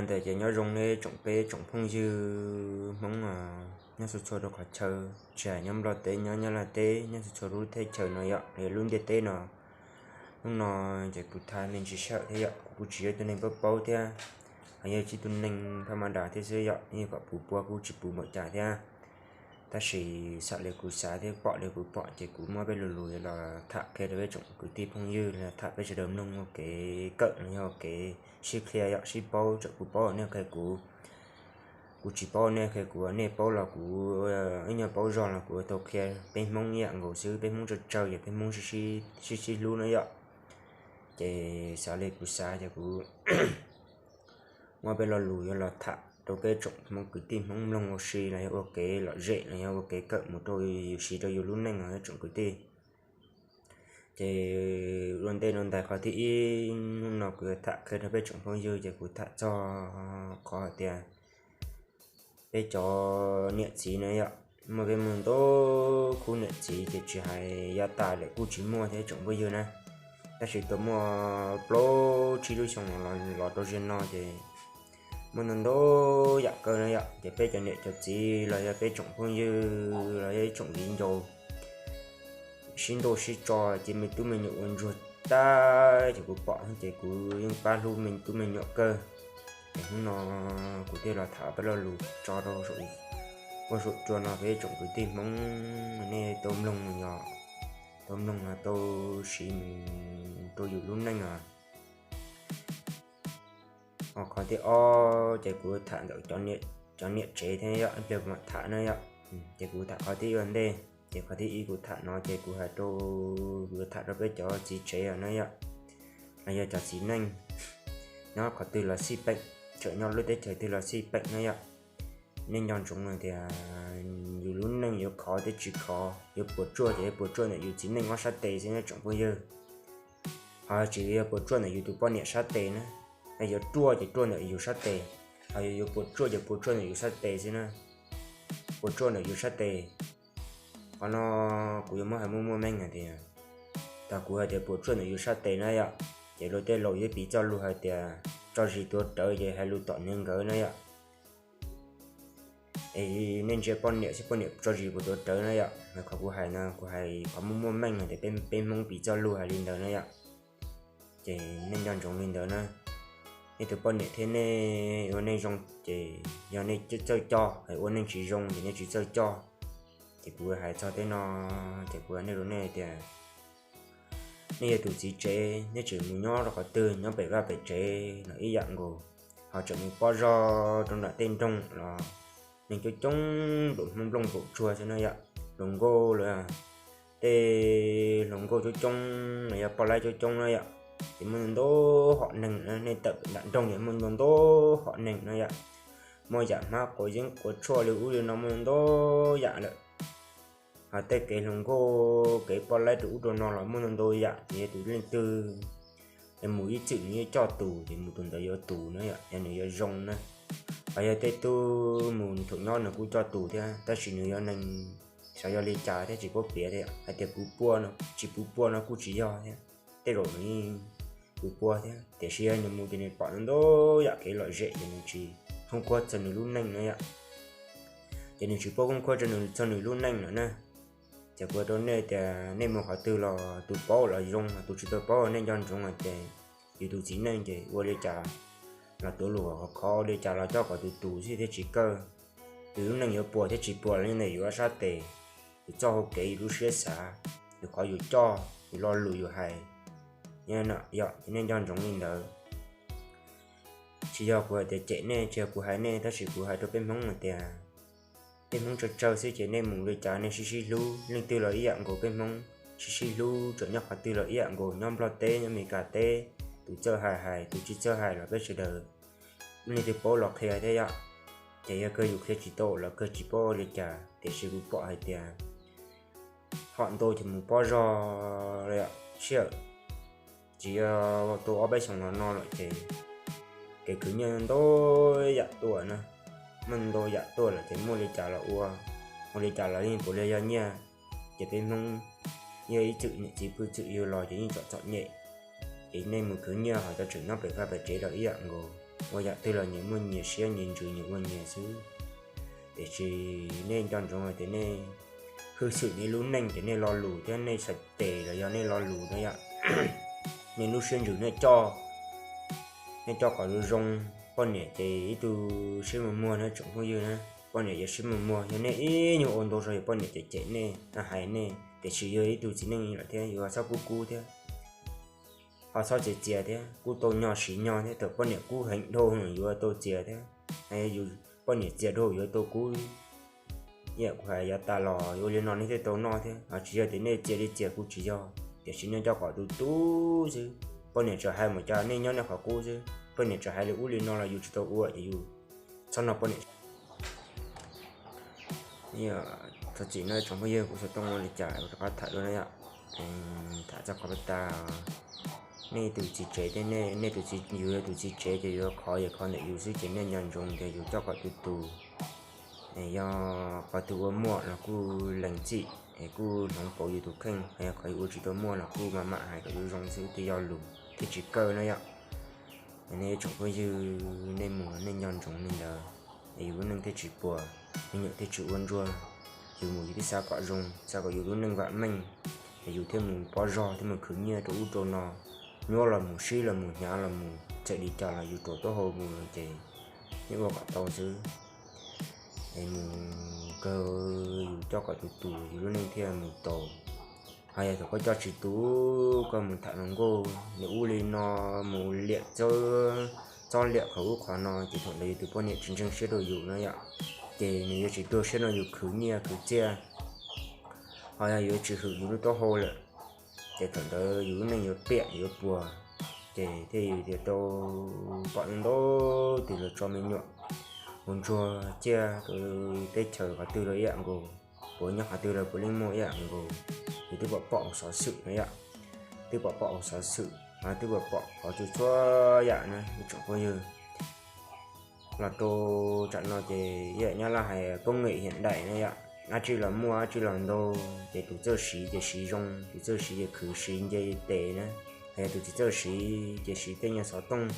Ntawd ces nyob zoo nej tsoom peb tsoom phooj ywg Hmoob nyob txhua txhua rau qhov chaw, tsis hais nyob Nplog teb, nyob Nyab Laj teb, nyob txhua txhua lub teb chaws no yom, lub ntiaj teb no. Hnub no ces kuv tham me ntsis sij hawm thiab yom, kuv kuj tsis yog ib tug neeg paub paub thiab, ho yog ib tug neeg phaj mab das thiab xwb yom, yeej kom puv puas kuj tsis puv npaum cas thiab. Tab sis xam li kuv xav thiab pom li kuv pom ces kuv muab peb lo lus los tham qhia rau peb tsoom kwv tij phooj ywg los tham peb sawv daws mloog ua kev kawm los yog ua kev sib qhia yom, sib paub, txawm kuv paub nej qhia kuv, kuv tsis paub nej qhia kuv, nej paub los kuv, ib nyuag paub zog los kuv tau qhia. Peb Hmoob ib yam nkaus xwb, peb Hmoob tsawg tsawg ces peb Hmoob sib sib hlub na yom. Ces xav li kuv xav ces kuv muab peb lo lus yuav los tham rau peb tsoom Hmoob kwv tij Hmoob mloog ua si los yog ua kev lom zem los yog ua kev kawm mus rau yus siv rau yus lub neej os tsoom kwv tij. Ces ua ntej no ntag qhov thib ib, hnub no kuv yuav tham qhia rau peb tsoom phooj ywg ces kuv tham txog qhov hais tias peb cov niam txiv na yom, muaj peb muaj ntau khub niam txiv ces tsis hais yav tas lawm kuj tsis muaj thiab tsoom phooj ywg na. Tab sis tau muaj plaub tsib lub xyoo los rau ziag no ces muaj ntau ntau yam kawg na yom, ces peb cov niam cov txiv los yog peb tsoom phooj ywg los yog ib tsoom viv ncaus sib ntuj sib tso ces me tub me nyuam ua ntsuag tag ces kuv pom ces kuv yeej pab hlub me tub me nyuam kawg. Ces hnub no kuv thiaj los tham peb lo lus tso rau ua saum cua no peb tsoom kwv tij Hmoob nej tau mloog, tau mloog los tau siv mus rau yus lub neej os. Ho qhov thib ob ces kuv tham ntawm cov niam tsev thiab yom, ib pliag kuv mam tham na yom. Ces kuv tham qhov thib ib ua ntej, ces qhov thib ib kuv tham no ces kuv hais rau, kuv tham rau peb cov txiv tsev os na yom, los yog cov txiv neej nyob qhov twg los xij peem, txawm nyob lub teb chaws twg los xij peem na yom. Nej nco ntsoov hais tias yus lub neej yuav khov thiab tsis khov, yuav puas tsuaj ces yuav puas tsuaj ntawm yus txiv neej ob sab tes xwb na tsoom phooj ywg. Ho tsis yog puas tsuaj ntawm yus tus poj niam sab tes na, yuav ruaj ces ruaj ntawm yus sab tes, ho yog yuav puas tsuaj ces puas tsuaj ntawm yus sab tes xwb na, puas tsuaj ntawm yus sab tes. Qhov no kuv yuav muab hais muaj muaj meej hais tias, thaum kuv hais tias puas tsuaj ntawm yus sab tes na yom, ces luag tej laus yuav piv txoj lus hais tias tso zis tuav rawv ces hais lus tom niag nkawd na yom. Es nej ntsia poj niam xwb, poj niam tso zis puas tuav rawv na yom. Qhov kuv hais no kuv hais qhov muaj muaj meej hais tias peb Hmoob piv txoj lus hais li ntawd na yom. Ces nej nco ntsoov li ntawd na. Nej tus poj niam thiab nej ua neej zoo ces yog nej txawj coj, ua neej tsis zoo ces nej tsis txawj coj. Ces kuv hais txog tej no, ces kuv hais nej rau nej tias nej yog tus txiv tsev, nej tseem mus nyob rau qhov twg, nyob pem vaj pem tsev los ib yam nkaus, ho tseem mus pob zog rau nram tej nroog los neeg coob coob nplaum hmoob nplooj nplaum tsuag xwb na yom, hluas nkauj los tej hluas nkauj coob coob los yog poj laib coob coob na yom. Ces muaj ntau hom neeg, nej tawm nram nroog ces muaj ntau ntau hom neeg na yom, muaj yam hmab quav yeeb quav tshuaj li ub li no muaj ntau yam lawm. Ho tej kev hluas nkauj kev poj laib rau ub rau no los muaj ntau ntau yam, ces yog tus leej twg es mus ib txwm nws yuav coj tus ces mus tus ntawd yuav tus na yom, yog nws yuav zoo na. Ho yog tej tub mus thaum nyob nws kuj coj tus thiab, tab sis nws yog neeg xyov yog li cas thiab tsis paub piav thiab, hais tias puv puaj no tsis puv puaj no kuj tsis yog thiab, tej zaum nws puv puaj thiab, tiam sis yog nws mus ces nws pom ntau yam kev lom zem ces nws tsis khoob khuab txog nws lub neej na yom. Ces nws tsis paub khoob khuab txog nws lub neej lawm na. Ces kuv hais rau nej tias nej mus qhov twg los tus paub los zoo, tus tsis tau paub nej nco ntsoov hais tias yus tus txiv neej ces ua li cas los tuav lus khov khov, ua li cas los coj kom tus tus xwb thiaj tsis kawg. Yus lub neej yuav puas thiab tsis puas los nyob ntawm yus ob sab tes, yus txoj hau kev, yus lub siab xav, yus qhov yus coj, yus lo lus yus hais. Yog nej nco ntsoov li ntawd. Tsis yog kuv hais tias cem nej, tsis yog kuv hais nej, tab sis kuv hais rau peb Hmoob hais tias peb Hmoob tsawg tsawg xwb ces nej mus li cas nej sib sib hlub, leej twg los ib yam nkaus, peb Hmoob sib sib hlub, txawm nyob qhov twg los ib yam nkaus, nyob Nplog teb, nyob Amelikas teb, tus txawj hais hais, tus tsis txawj hais los peb sawv daws leej twg paub los qhia thiab yom. Ces yog kawg yus qhia tsis tau los kawg tsis paub li cas, tiam sis kuv pom hais tias hom ntau ces mus pob zog sij hawm, tsis yog tau ob peb xyoos los no lawm ces kev khwv nyiaj ntau yam tuaj na, muaj ntau yam tuaj lawm ces muaj li cas los ua, ua li cas los yeej puav leej yog nyiaj. Ces peb Hmoob yog ib txwm niam txiv pw txwm yug los ces yeej txom txom nyem. Ces nej mus khwv nyiaj ho cov tseem nyob pem vaj pem tsev los ib yam nkaus. ua yam twg los nyias muaj nyias siab nyias ntsws nyias ua nyias xwb. Tiam sis nej nco ntsoov hais tias nej hwj xwm nej lub neej ces nej lo lus thiab nej txhais tes los yog nej lo lus na yom. Nej lub siab ntsws nej coj, nej coj kom zoo zoo. Poj niam ces ib tug siab muag muag na tsoom phooj ywg na, poj niam yog siab muag muag, yog nej ib nyuag ua ntau zog yog poj niam cem cem nej, hais nej, tiam sis yog ib tug txiv neej lawm thiab yus ho txhob kub kub thiab, ho txhob txias txias thiab, kuj tau nyog siv nyog thiab. Thaum poj niam kub heev dhau yuav tau txias thiab, yus poj niam txias dhau yuav tau kub. Ib yam kuv hais yav tas los ua li no nej thiaj tau noj thiab, ho tsis yog tias nej txias li txias kuj tsis yog, tiam sis nej coj kom tus tub xwb. Poj niam txawm hais mus cas nej nyob nej qhov qub xwb, poj niam txawm hais li ub li no los yus tsis tau ua ces yus txhob noj poj niam. Thov txim no tsoom phooj ywg, kuv xov tooj ua li cas kuv rov qab tham dua na yom. Tham txog qhov tas, nej tus txiv tsev thiab nej tus txiv, yus yog tus txiv tsev ces yus yuav khov yus khov ntawm yus xwb ces nej nco ntsoov tias yus coj kom tus tus, yog qhov twg ua muaj los kuj lees txim es kuj hloov pauv yus tus kheej, yog qhov yus ua tsis tau muaj los kuj mam mam hais kom yus zoo xwb thiaj yog lus thiaj tsis kawg na yom. Nej tsoom phooj ywg, nej mus nej nco ntsoov li ntawd, es yus lub neej thiaj tsis puas, me nyuam thiaj tsis ua ntsuag. Yus mus yus thiaj xav kom zoo, xav kom yus lub neej vam meej, es yus thiaj mus pov zog thiaj mus khwv nyiaj rau ub rau no, nyuaj los mus sib los mus hnyav los mus txawm li cas los yus rau taub hau mus ces yeej ua kom tau xwb. Es mus kawg, yus coj kom tus tus yus lub neej thiaj mus tau. Ho yog thaum koj coj tsis tus, koj mus tham hluas nkauj li ub li no, mus liam txob liam qhov ub qhov no ces thaum ntawd yus tus poj niam tsis ntseeg siab rau yus na yom, ces nws yuav tsis tuag siab rau yus khwv nyiaj khwv txiaj, ho yog yuav tsis hwm yus lub taub hau lawm, ces thaum ntawd yus lub neej yuav piam yuav puas, ces thiaj yus tias tau pom ntau tus los tso me nyuam ua ntsuag ciaj rau teb chaws qhov twg los ib yam nkaus, puas nyob qhov twg los puav leej muaj ib yam nkaus. Yus twb pom pom hauv xov xwm na yom, twb pom pom hauv xov xwm, twb pom pom qhov txhua txhua yam na ib tsoom phooj ywg. Los rau tsam no ces ib yam nyab laj hais công nghệ hiện đại na yom, dab tsi los muaj dab tsi los ntau, ces tus txawj siv ces siv zoo, tus txawj siv ces khwv siv nce tes na. Hos yog tus tsis txawj siv ces siv tej nyuag xov tooj,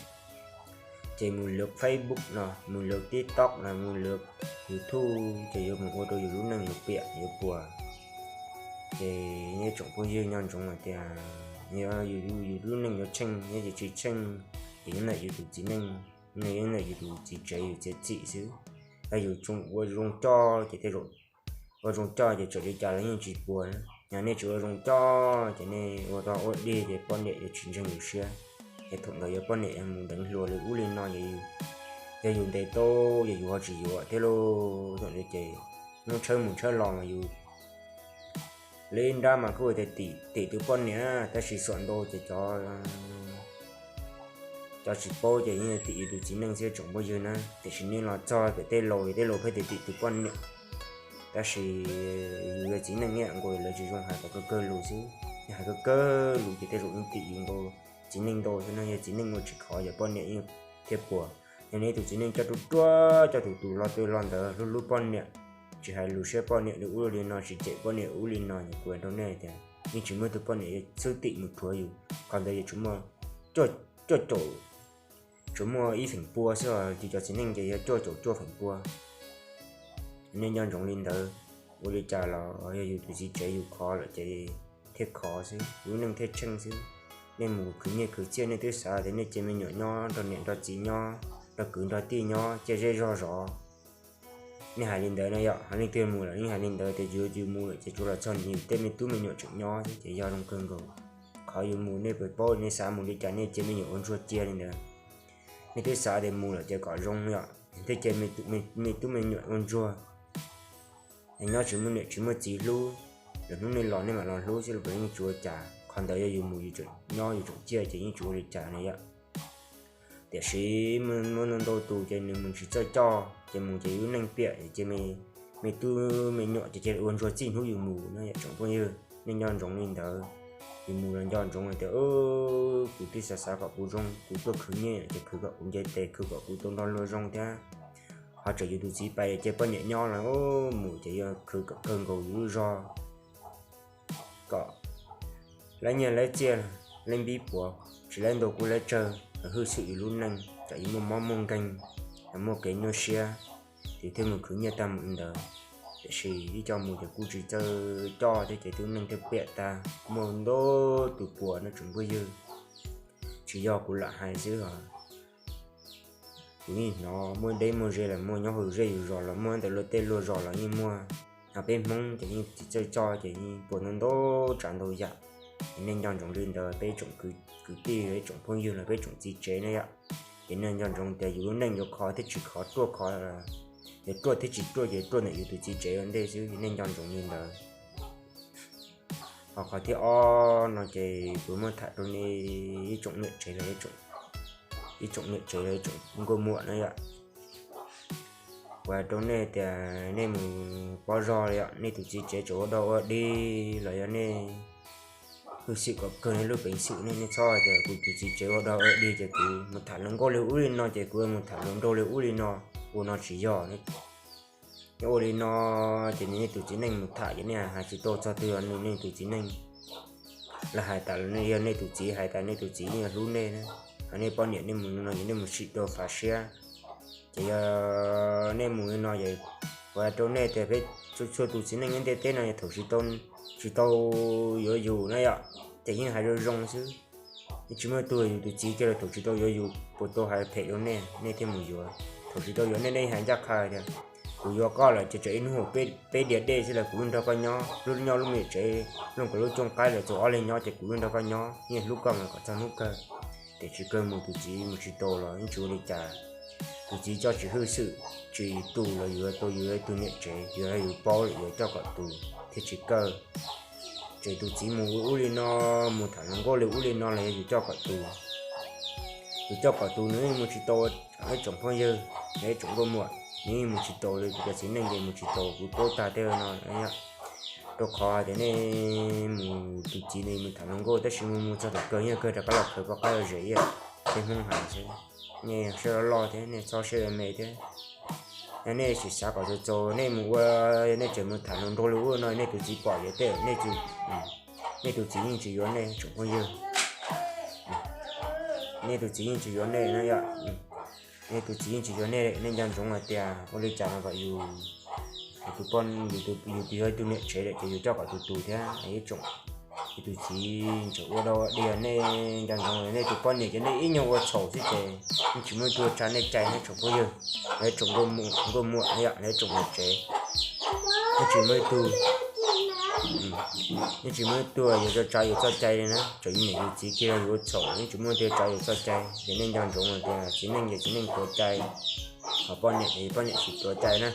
ces mus lượt Facebook no, mus lượt TikTok no, mus lượt YouTube ces yuav mus ua rau yus lub neej yuav piam yuav puas. Ces nej tsoom phooj ywg nco ntsoov hais tias yus lub neej yuav tsheej, yog tsis tsheej ces yeej ntawm yus tus txiv neej, yeej ntawm yus tus txiv tsev yus txiav txim xwb. Yog yus ua zoo coj ces tej zaum, ua zoo coj ces txawm li cas los yeej tsis puas na. Yog nej tsis ua zoo coj ces nej ua rog ua dig ces poj niam yuav tsis ntseeg yus siab, es thaum ntawd yog poj niam yog mus deev hluas li ub li no, yog yus ntes tau, yog yus ho tsis yuav thiab lauj. Thaum ntawd ces hnub tshawb mus tshawb los mas yus li nrab mas kuj ua tias tim tim tus poj niam, tab sis xuam ntau ces cov, cov tsis paub ces yeej tim yus tus txiv neej xwb tsoom phooj ywg na. Tiam sis nej los txog pem tej laus, tej laus pheej tias tim tus poj niam, tab sis yus yog txiv neej ib yam nkaus, lawv tsis zoo hais kom kawg kawg lus xwb. Yog hais kawg kawg lus ces tej zaum yeej tim yus nkaus txiv neej ntau xwb no. Yog txiv neej ua tsis khov yog poj niam yeej thiaj puas. Yog nej tus txiv neej coj ruaj ruaj, coj tus tus lo twg lo ntawd, hlub hlub poj niam, tsis hais lus siab poj niam li ub li no, tsis cem poj niam ub li no, kuv hais rau nej tias yeej tsis muaj tus poj niam yuav xwb tim mus rhuav yus. Qhov ntawd yuav tsum muaj cuaj caum, tsum muaj ib feem pua xwb, ces cov txiv neej ces yog cuaj caum cuaj feem pua. Nej nco ntsoov li ntawd, ua li cas los yog yus tus txiv tsev yus khov lawm ces thiaj khov xwb, lub neej thiaj tsheej xwb. Nej mus khwv nyiaj khwv txiaj nej twb xav tias nej cia me nyuam nyob nrog niam nrog txiv nyob, nrog kwv nrog tij nyob cia zej zog zov. Nej hais li ntawd no yom, ho leej twg mus lawm yeej hais li ntawd tias yus, yus mus lawm ces tsuas los txog yus tej me tub me nyuam tseem nyob xwb ces yog zoo kawg nkaus. Qhov yus mus nej puas paub, nej xav mus li cas nej cia me nyuam ua ntsuag cia li ntawd. Nej twb xav tias mus lawm ces kom zoo yom, thiaj cia me tub me nyuam ua ntsuag. Nyob tsis muaj niam tsis muaj txiv hlub, lwm hnub nej los nej mam los hlub xwb los puas yeej tsis ua cas. Qhov ntawd yog yus mus yus tseem nyob yus tseem ciaj ces yeej tsis ua li cas na yom. Tiam sis muaj ntau ntau tus ces nws mus tsis txawj coj ces mus ces yus lub neej piam ces me tub me nyuam ces cia li ua ntsuag txij hnub yus mus na yom tsoom phooj ywg. Nej nco ntsoov li ntawd, yus mus los nco ntsoov hais tias kuv twb xav xav kom kuv zoo, kuv tuaj khwv nyiaj ces khwv kom kuv nce tes, khwv kom kuv tau nrog luag zoo thiab. Ho tseem yus tus txiv pais cia poj niam nyob los mus ces yog khwv kom kawg nkaus yus lub zog, kom laib nyiaj laib txiaj, laib npib puav, tsis laib ntau kuj laib tsawg, hwj xwm yus lub neej. kom yus muaj mob muaj nkeeg, muaj kev nyuaj siab, ces thiaj mus khwv nyiaj tag mus li ntawd. Tiam sis ib co mus ces kuj tsis txawj coj thiab ces twb neeg thiaj piam tag, muaj ntau tus puas no tsoom phooj ywg. Tsis yog kuv lam hais xwb os, kuv yeej hnov muaj deb muaj ze los muaj, nyob hauv zej hauv zos los muaj, ntawm luag tej luag zos los yeej muaj. Ho peb Hmoob ces yeej tsis txawj coj ces yeej puas ntau ntau tsav ntau yam. Ces nej nco ntsoov li ntawd peb tsoom kwv tij, peb tsoom phooj ywg los peb tsoom txiv tsev na yom. Ces nej nco ntsoov tias yus lub neej yuav khov thiab tsis khov, ruaj khov, yog ruaj thiab tsis ruaj ces ruaj ntawm yus tus txiv tsev ua ntej xwb, nej nco ntsoov li ntawd. Ho qhov thib ob no ces kuv muab tham rau nej ib tsoom niam tsev los, ib tsoom niam tsev los ib tsoom nkauj muam na yom. Kuv hais rau nej tias nej mus pob zog li yom, nej tus txiv tsev tseem ua dog ua dig los yog nej hwj xwm kom kawg nej lub peev xwm ne, nej txhob hais tias kuv tus txiv tsev ua dog ua dig ces kuv mus tham hluas nkauj li ub li no ces kuv mus tham hluas nraug li ub li no. Ua no tsis yog. Nej ua li no ces nej tus txiv neej mus tham ces nej hais tsis tau txog twg los nej tus txiv neej los hais tas, yog nej tus txiv hais tas nej tus txiv yeej yuav hlub nej na. Ho nej poj niam nej mus li no ces nej mus sim rau fav siab. Ces yog nej mus li no ces kuv hais rau nej tias peb txhua txhua tus txiv neej nyob ntiaj teb no thaum tsis tau yuav yus na yom, ces yeej hais zoo zoo xwb. Yeej tsis muaj tug yus tus txiv kiag los thaum tsis tau yuav yus puas tau hais phem rau nej, nej thiaj mus yuav. Thaum tsis tau yuav nej, nej hais ncaj qha tias kuv yuav koj lawm ces tsam ib hnub peb diav dej xwb los kuv yeej nrog koj nyob, lub nyob lub me tsev, lub nkaus lub cooj qaib los txaus ob leeg nyob ces kuv yeej nrog koj nyob, yeej hlub koj mas kom txog hnub kawg. Tiam sis kawg mus tus txiv mus tsis tau los yeej tsis ua li cas. Tus txiv coj tsis hwj xwm, tsis tus los yus tau yus ib tug niam tsev, yus yus paub lawm yuav coj kom tus thiaj tsis kawg. Ces tus txiv mus ua ub li no, mus tham hluas nkauj li ub li no los yog yus coj kom tus, yus coj kom tus nws yeej mus tsis tau. Ib tsoom phooj ywg, ib tsoom nkauj muam, nws yeej mus tsis tau li, kuv cov txiv neej ces mus tsis tau, kuv paub tag tej no. Rau qhov tias nej mus tus txiv nws mus tham hluas nkauj tab sis mus mus txog tom kawg yeej kawg rov qab los khaws poj qaib los zes ib yam. Tej Hmoob hais xwb, nej siab loj loj thiab nej txhob siab me thiab. Yog nej tsis xav kom txaus txaus nej mus ua, yog nej tseem mus tham hluas nraug li ub no nej tus txiv pom yuav tej, nej tus txiv yeej tsis yuav nej tsoom phooj ywg. Nej tus txiv yeej tsis yuav nej na yom. Nej tus txiv yeej tsis yuav nej, nej nco ntsoov hais tias ua li cas no kom yus, yus tus poj, yus tus, yus tus yog ib tug niam tsev lawm ces yus coj kom tus tus thiab ib tsoom. Yus tus txiv tseem ua dog ua dig, nej nco ntsoov nej tus poj niam ces nej ib nyuag ua txhaum xwb ces yeej tsis muaj ib tug tsa nej cai nej tsoom phooj ywg, nej tsoom nkauj muam na yom, nej tsoom niam tsev. Nej tsis muaj ib tug, nej tsis muaj ib tug yuav tsa yus txoj cai li na, txawm yus niam yus txiv kiag yus ua txhaum yeej tsis muaj ib tug tsa yus txoj cai. Ces nej nco ntsoov hais tias txiv neej ces txiv neej tuav cai, ho poj niam ces poj niam tsis tuav cai na.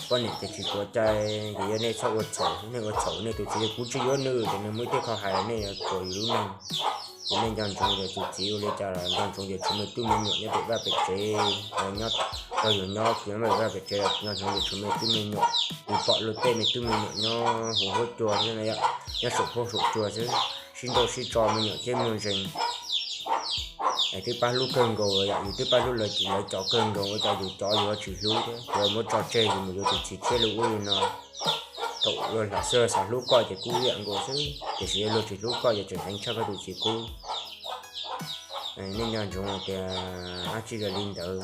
Poj niam ces tsis tuav cai, ces yog nej txhob ua txhaum, nej ua txhaum nej tus txiv tias kuv tsis yuav nws ces nws muaj ib tug qho hais nej yuav tuav yus lub neej. Ces nej nco ntsoov tias tus txiv ua li cas los nco ntsoov tias tshuav me tub me nyuam nyob pem vaj pem tsev, nyob, rau yus nyob txiv vaj pem tsev los nco ntsoov tias tshuav me tub me nyuam. Yus pom luag tej me tub me nyuam nyob hauv huab cua xwb, nyob saum huab saum cua xwb, sib nrauj sib tso me nyuam thiab muaj ntseeg. Es twb pab hlub kawg nkaus yom, yus twb pab hlub lawv, lawv cov kawg nkaus, ua cas yus cov yus tsis hlub thiab, yus muab tso tseg yus mus yuav tus txiv tshiab li ub li no. Thaum luag hla xwb xav hlub koj ces kuj ib yam nkaus xwb, tiam sis yog luag tsis hlub koj ces tseem heev tshaj koj tus txiv qub. Nej nco ntsoov hais tias dab tsi yog li ntawd.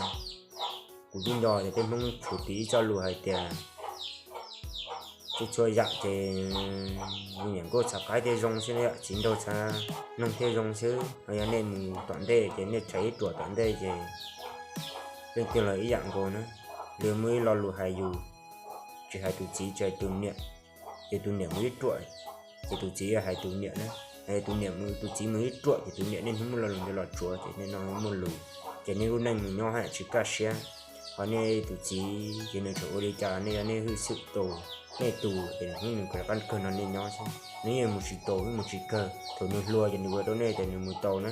Kuv twb nco tias peb Hmoob tshuav ib txoj lus hais tias txhua txhua yam ces niam nkauj txhav qaib thiaj zoo xwb, txiv nraug txhav noog thiaj zoo xwb. Yog nej mus tom ntej ces nej rhais ib ruam tom ntej ces leej twg los ib yam nkaus na. Li muaj ib lo lus hais yus, tsis hais tus txiv tsis hais tus niam, ces tus niam mus ib ruam, ces tus txiv yuav hais tus niam na. Tus niam, tus txiv mus ib ruam ces tus niam niaj hnub muaj lo lus ntawd los tsuav ces nej no muaj lus, ces nej lub neej mus nyob haj yam tsis kaj siab. Ho nej tus txiv ces nws tseem ua li cas nej yog nej hwj xwm tus, nej tus ces nws hnub nws kawg rov qab kawg nrog nej nyob xwb. Nws yeej mus tsis tau, yeej mus tsis kawg, thaum nws hluas ces nws ua rau nej ces nws mus tau na.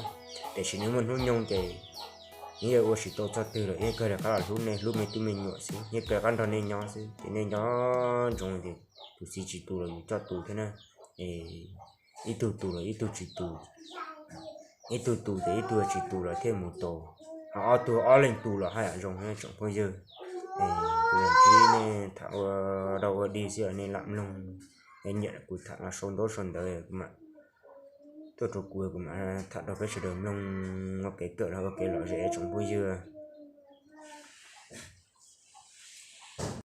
Tiam sis nws muaj hnub nyoog ces nws yeej ua tsis tau txog twg lawm, yeej kawg rov qab los hlub nej, hlub me tub me nyuam xwb, yeej kawg rov qab nrog nej nyob xwb. Ces nej nco ntsoov tias tus txiv tsis tus los yus coj tus thiab na. Ib tug tus los ib tug tsis tus, ib tug tus ces ib tug tsis tus los thiaj mus tau, ho ob tug ob leeg tus los haj yam zoo tsoom phooj ywg. Kuv los ntsib nej tham ua dog ua dig xwb, nej lam mloog, nej nyiam kuv tham los sau ntaub sau ntawv kuv mam tuaj rau kuv, kuv mam tham rau peb sawv daws mloog ua kev kawm los ua kev lom zem tsoom phooj ywg.